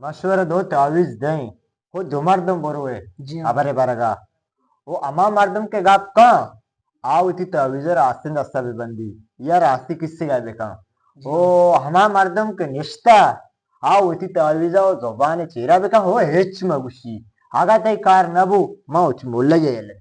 مشورہ دو تعویذ دیں، او دو مردم بروئے جی ہاں۔ خبر برگا۔ او ہما مردم کہ گپ کن، آ وتی تعویذ راستیں دستا ببندی یا راستی کسی گا بکن۔ جی۔ او ہما مردم کہ نشتا، آ وتی تعویذا و زبان چیرا بکن، او ہچ مگوشی۔ اگا تئی کار نبو، ما وتی ملا یلہ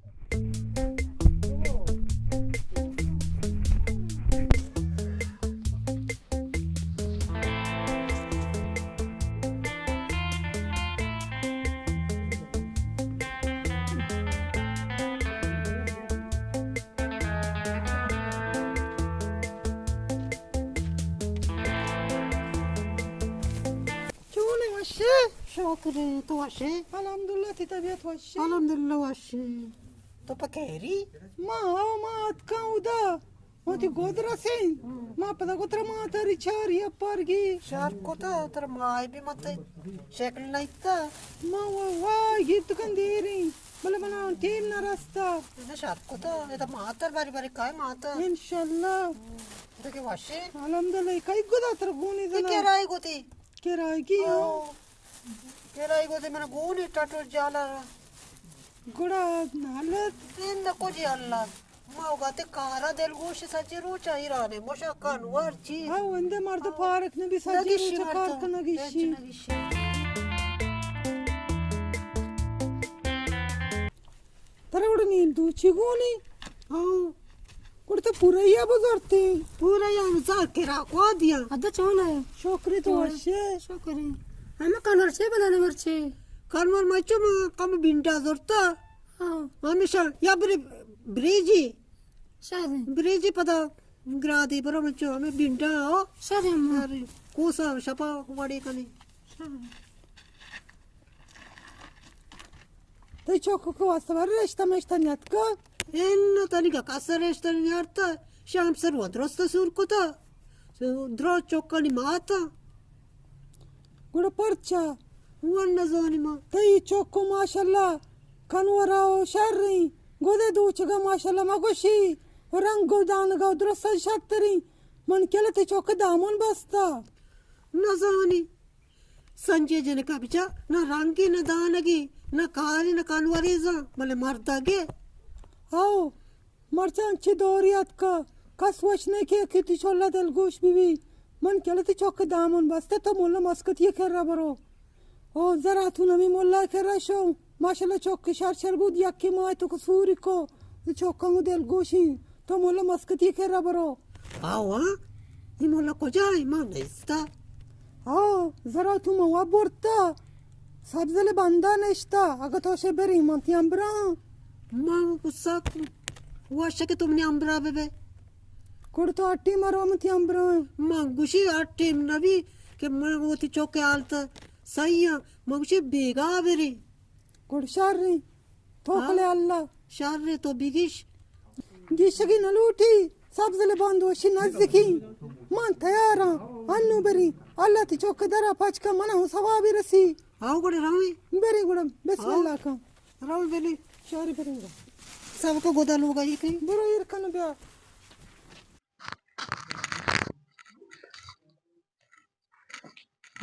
چون ئے، وش ئے؟ شکر ئے، تو وش ئے؟ الحمدللہ، تئی طبیعت وش ئے؟ الحمدللہ وش ئے۔ تو پہ کیری؟ ما، ہاں، ما اتکاں ادا۔ وتی گد رسین۔ ما پدا گو ترا ماتاری چاری اپارگی۔ شر کتا، ترا ماہ بھی مت شکل نیتا۔ ما وا، وا گیت کن دیریں، بلے منا ٹیم نہ رستا۔ ادا شر کتا، ادا ماتر باری باری کائے ماتر۔ انشاءاللہ۔ تو کہ وشے؟ الحمدللہ، کئی گدا تر گونی زنا۔ کرائے گوتی؟ کرائے کی ہو؟ او، کرائے گوتی من گونی ٹٹو جالا۔ گڑا حالت؟ اند کجی اللہ۔ ما اوگاتے کارا دلگوش سجے روچ ایرانے، مشا کن ور چی۔ ہاں، وندے مرد پارک نبی سجے روچ کار کنگی شی۔ ترا گڑا نین دوچی گونی؟ ہاں۔ گڑا تو پورا یا بزرتی؟ پورا یا بزار کرا کو دیا۔ ادا چون ئے؟ شکری تو وشے؟ شکری۔ ہمیں کنور چے بنانے مرچے؟ کنور مچو ما کم بینڈا زرتا۔ ہاں۔ ہمیشہ یا بری-، بریجی۔ شر۔ بریجی پدا گرادی برو مچو ہمیں بینڈا ہو۔ شر ہم۔ شر۔ کوسا شپا وڑے کنی۔ شر۔ تئی چوک کو واسطہ بر رشتہ مشتہ نیتکا؟ انو تنی کا کس رشتہ نیارتا۔ شام سر و درست سور کتا۔ درو چوکانی ماتا۔ گڑا پرچا؟ ون نزانی ما۔ تئی چوکو ماشاءاللہ کنورا و شریں۔ گودے دوچگا ماشاءاللہ مگوشی۔ و رنگ و دانگا و درست شتریں۔ من کل تئی چوک دامن بستا۔ نزانی۔ سنجے جنکا بچا نہ رنگی نہ دانگی نہ کاری نہ کنوری زان، بلے مردگے۔ ہاؤ۔ مرچاں چہ دورے اتکا، کس وش نہ کہ کہ تئی چلا دلگوش بہ بی۔ من کل تئی چک دامن بستہ، تو ملا مسکتی کرا برو۔ او زراتون ہمے ملا کرا شو، ماشاءاللہ چک شر شر بود، یکے ماہ تو کو سوری کو، چکاں دلگوشی، تو ملا مسکتی کرا برو۔ آوا، اے ملا کجا اے؟ ما نیستا۔ ہاؤ، زراتون ما برتا۔ سبزل بندا نشتا، اگہ تو شے بری من تی امبراں۔ من گسا وش کہ تو منی امبرا بہ بے۔ کڑ تو اٹی مرو من تی امبراں۔ من گوشی اٹی نبی کہ من وتی چوکے حالت سہی آں۔ من گوشی بیگا بری۔ کڑ شر۔ توکلے ہاں۔ اللہ۔ شر تو بگش۔ گیشگی نلوٹی، سبزل باندوشی نزدیکی۔ من تیاراں، انو بری۔ اللہ تی چوک درا پچ کن، من ہوں ثوابی رسی۔ آؤ گڑا روی۔ بری گڑا، بسم ہاں۔ اللہ کن۔ روی بلی۔ شاری بری گڑا۔ سب کو گودا لوگا یہ کہیں۔ برو ایر کن بیا۔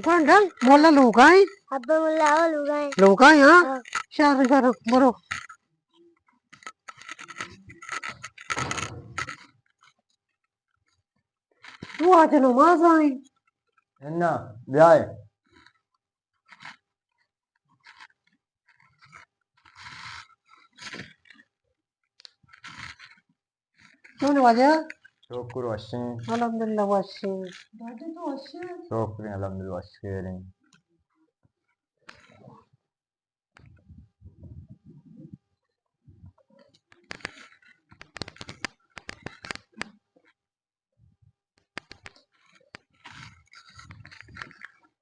گونڈل، مولا لوگا ایں؟ ابا مولا آ لوگا ایں۔ لوگا ایں، ہاں؟ ہاں۔ شر، شر، برو۔ تو آج نماز آئیں؟ انا، بیائے۔ چون واجہ؟ شکر وشیں۔ الحمدللہ وشیں۔ دادی تو وشیں؟ شکر الحمدللہ وشیں۔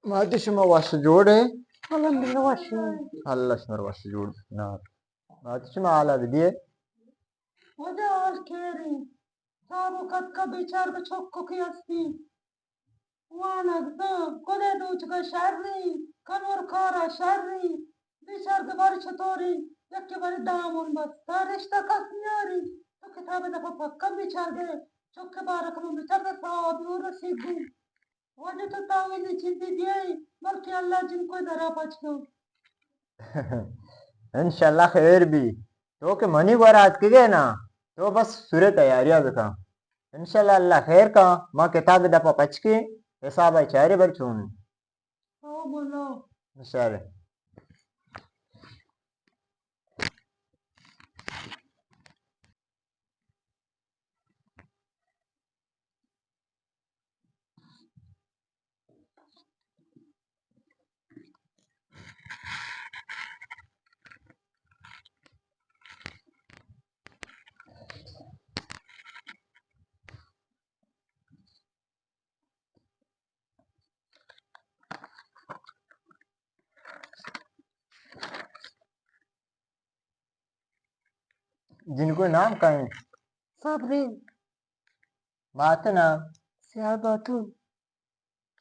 ماتی شما وش جوڑ ئے؟ الحمدللہ وش۔ اللہ شمر وش جوڑ بکنات۔ ماتی شما حالا بدیے۔ واجہ حال کیریں۔ تابو کتکا بیچار بہ چکو کی ہستی۔ وانگ زاں، گدے دوچگا شریں، کنور کارا شریں، بیچار دبر چطوریں، یکے بری دامن بستا، رشتہ کس نیاری، تو کتاب دپا پکا بیچار دے، چکے بارک من بیچار دے، ثواب نور رسید گوں۔ واجہ تو تعویذ چیزے دیئے، بلکہ اللہ جنکو درا پچ کن۔ انشاءاللہ خیر بی۔ تو کہ منی گورا اتکگے نا، تو بس سورے تیاریا بکن۔ انشاءاللہ اللہ خیر کن، ما کتاب دپا پچ کیں، حساب چارے بر چون۔ او بولو۔ شر۔ جنکو نام کئے انت؟ صابرین۔ مات نام؟ سیاہ باتون۔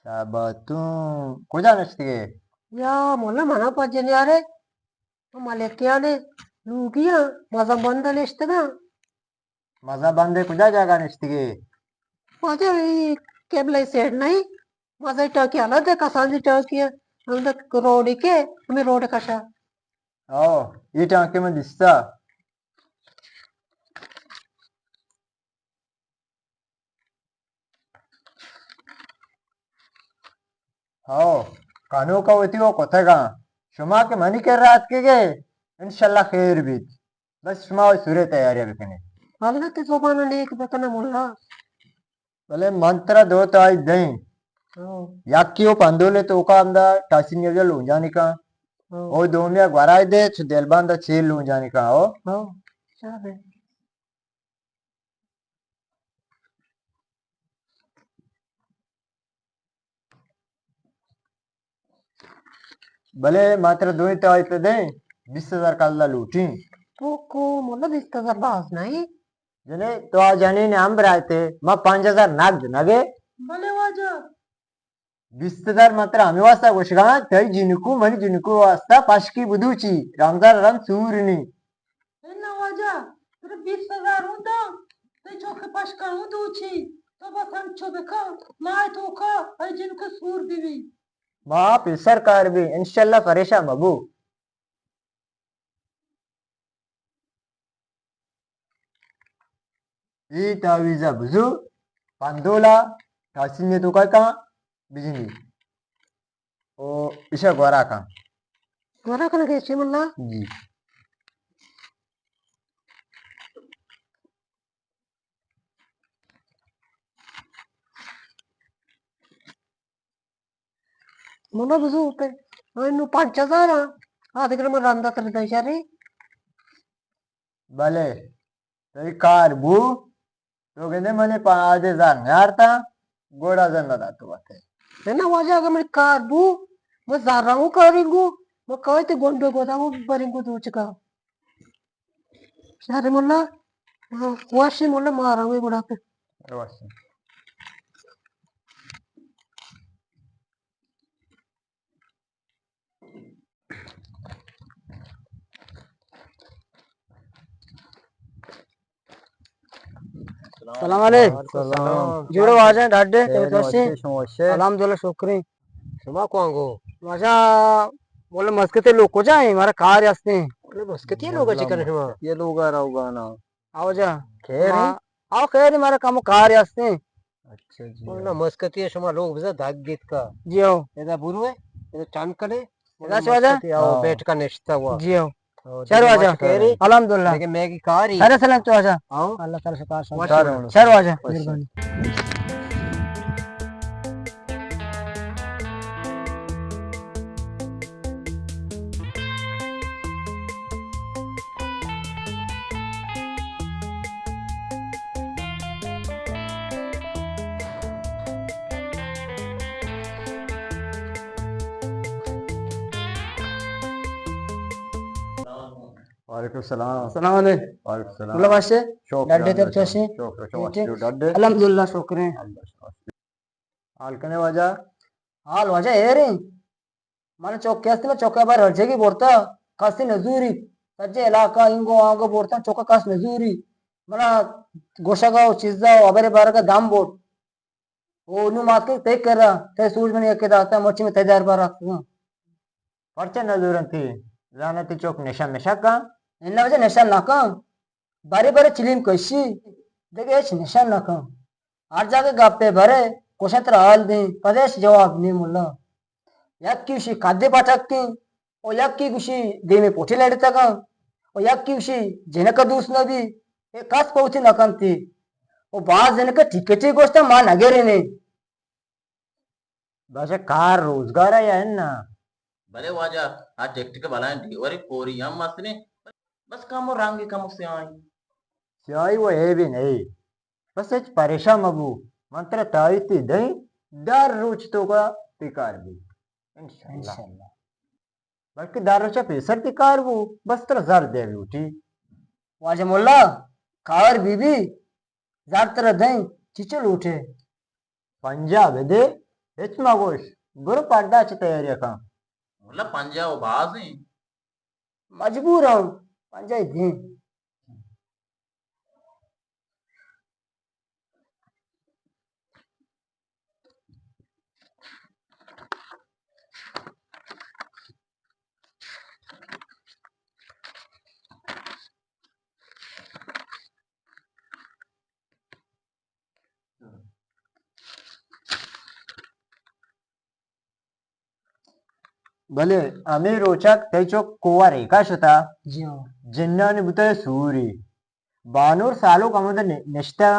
سیاہ باتون۔ کجا نشتگے؟ یا مولا منا پجن یارے۔ ملکیانے لوگیاں مزن بند نشتگاں۔ مزن بندے کجا جاگہ نشتگے؟ واجہ اے قبلہ سیڈ نہیں۔ مزن ٹاکی الگ ہے، کسانی ٹاکی ہے۔ ہم روڈی کے، ہمیں روڈ کشا۔ او، اے ٹانکے من دیستا۔ ہو، کانوکا وتی و کتگاں۔ شما کہ منی کرا اتکگے، انشاءاللہ خیر بیت۔ بس شما وتی سورے تیاریا بکنے۔ اللہ تی زبان نیک بکنا مولا۔ بلے من ترا دو تائی دیں۔ ہو۔ یکی و پندولے توکا ہمدا ٹاسین یوجا لونجانی کن۔ ہو۔ او دومیا گورای دے، چو دلباندا چیل لونجانی کن، ہو۔ ہو۔ شاباش۔ بلے ما ترا دوئیں تائی پہ دیں، بیست ہزار کلا لوٹیں۔ تو کو مولا بیست ہزار باز نہیں؟ جنے تو آ جنین ہم برائتے، ما پنج ہزار نقد نگے۔ بلے واجہ۔ بیست ہزار من ترا ہمے واسطہ گوشگاں، تئی جنکو منی جنکو واسطہ پشکی بدوچی، رمضان رند سور نی۔ انا واجہ، ترا بیست ہزار اوں داں، تئی چوکے پشکا اوں دوچی، تو بس ہنچو بکن، ماہ توکا اے جنکو سور ببی۔ ما پیسر کار بی، انشاءاللہ پریشان مبو۔ اے تعویذا بزو، پندولا، ٹاسینے توکا کن، بجنی۔ او ایشا گورا کن۔ گورا کن گے چی مولا؟ جی۔ مولا بزو تے۔ ہاں، انو پانچ ہزار ہاں۔ آ دیگر من رندا تر دے شری۔ بلے، تئی کار بو، تو گندے منی پانچ ہزار نیارتا، گوڑا زن نہ داتو باتے۔ نہ، نہ واجہ، اگر منی کار بو، من زراں کاری گو، من کایتے گونڈو گودا بریں گو دوچکا۔ شر مولا، واشی مولا مارا وی گڑا پہ۔ واشی۔ سلام علیکم۔ وعلیکم السلام۔ جوڑے واجہ ڈاڈے، خیر، تو وشے؟ وشے، شما وشے؟ الحمدللہ، شکریں۔ شما کون گو؟ واجہ، مولا مسکتے لوگ کجا ہیں؟ ہمارا کار ہستے ہیں۔ مولا مسکتے لوگ چکن شما؟ یہ لوگ آ رہا ہوگا نا۔ آو جا۔ خیر ہے؟ آو خیر ہے، مارا کم کار ہستے ہیں۔ اچھا جی۔ مولا مسکتی شما لوگ بزا دھگ گیت کا۔ جی ہو۔ ادا برو ہے، ادا چاند کنے۔ ادا چو آجا۔ مسکتی آو، ہاں۔ بیٹھ کا نشتا ہوا۔ جی ہو۔ اور شر دیکھو واجہ۔ ماشاءاللہ۔ خیر ہے؟ الحمدللہ۔ لیکن میں کی کاری۔ ارے سلام تو آجا۔ ہاں۔ اللہ تعالی شکر۔ شر واجہ۔ مہربانی۔ وعلیکم السلام۔ السلام علیکم۔ وعلیکم السلام۔ اللہ واسطے؟ شکر ڈڈے تر چوشے؟ شکر، شکر، ڈڈے۔ الحمدللہ، شکر ہیں۔ اللہ شکر۔ حال کنے واجہ؟ حال واجہ اے رہی۔ من چوک کے استے، من چوک بار ہر جگہ بورتا، کسی نزوری۔ سجے علاقہ انگو آنگو بورتا، چوک کس نزوری۔ منا گوشگا و چیزا و ابرے بارگا دم بورت۔ او نوں مات کہ تئی کرا، تئی سوج من یکے داتا، مرچی من تئی دربار اتکگاں۔ پرچا نہ زورنتی؟ زاناں تئی چک نشہ مشہ کن؟ اناں واجہ نشہ نہ کن۔ برے برے چلیم کشی، دگہ ہچ نشہ نہ کن۔ ہر جاگہ گپے برے، کوشاں ترا حال دیں، پدا ہچ جواب نی ملا۔ یکی گوشی کدے پٹکیں، او یکی گوشی دیمے پوٹی لڑتگاں، او یکی گوشی جنک دوست نبی، اے کس پہ وتی نکنتی۔ او باز جنک ٹکٹی گوشتہ ما نگرینیں۔ باشا کار روزگار ء یا اناں؟ بلے واجہ، آ ٹک ٹک بلائیں ڈیوری کوری ہم مستنے، بس کمو رنگ کمو سیاہیں۔ سیاہی و عیبے نئے، بس ہچ پریشان مبو، من ترا تاویتی دئیں، در روچ توکا تئی کار بی۔ انشاءاللہ۔ انشاءاللہ۔ بلکہ در روچا پیسر تئی کار بو، بس ترا زر دے لوٹی۔ واجہ ملا، کار بی بی، زر ترا دئیں، چچو لوٹے؟ پنجاہ بدے، ہچ مگوش، برو پردہ چہ تیاری کن۔ ملا پنجاہ و باز ایں۔ مجبور آں، پنجاہ دیں۔ بلے ہمے روچک تئی چک کوہ ریکا شتا، جی ہاں۔ جنانی بوتا سوری۔ بانور سالوک ہمودا نشتہ،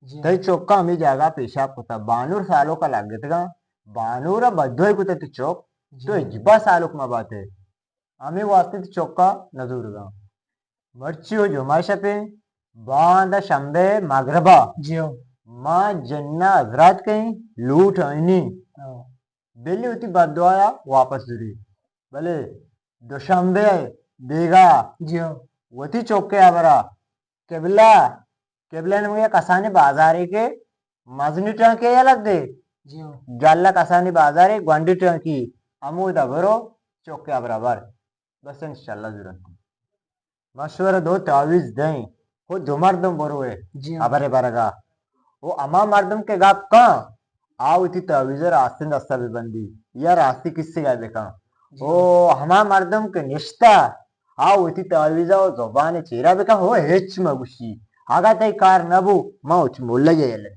جی۔ تئی چکا ہمے جاگہ پیشاب کتا۔ بانور سالوکا لگتگا۔ بانورا بدوئی کتا تئی چک، جی۔ تو ہچبا سالوک مباتے۔ ہمے واسطے تئی چکا نزورگا۔ مرچی و جمعہ شپیں، باندا شنبہ مغربا۔ جی ہو۔ ما جنہ حضرات کہیں لوٹ آئینی۔ ہاں۔ بلی وتی بددعایا واپس زوری۔ بلے دوشنبے بیگا، جی ہو، وتی چکے ہبرا، قبلہ، قبلہ نمگے کسانی بازارے کہ مزنی ٹانکے یلہ دے۔ جی ہو۔ گلہ کسانی بازارے گونڈی ٹانکی، ہمودا برو چکے ہبرا بر۔ بس انشاءاللہ زورنت۔ مشورہ دو تعویذ دیں، خود دو مردم بروئے، جی ہاں۔ ہبرے برگا۔ او ہما مردم کہ گپ کن، آ وتی تعویذ راستیں دستا ببندی، یا راستی کسی گا بکن۔ جی۔ او ہما مردم کہ نشتہ، آ وتی تعویذ و زبان چیرا بکن، ہو ہچ مگوشی۔ اگا تئی کار نبو، ما وتی ملا یلہ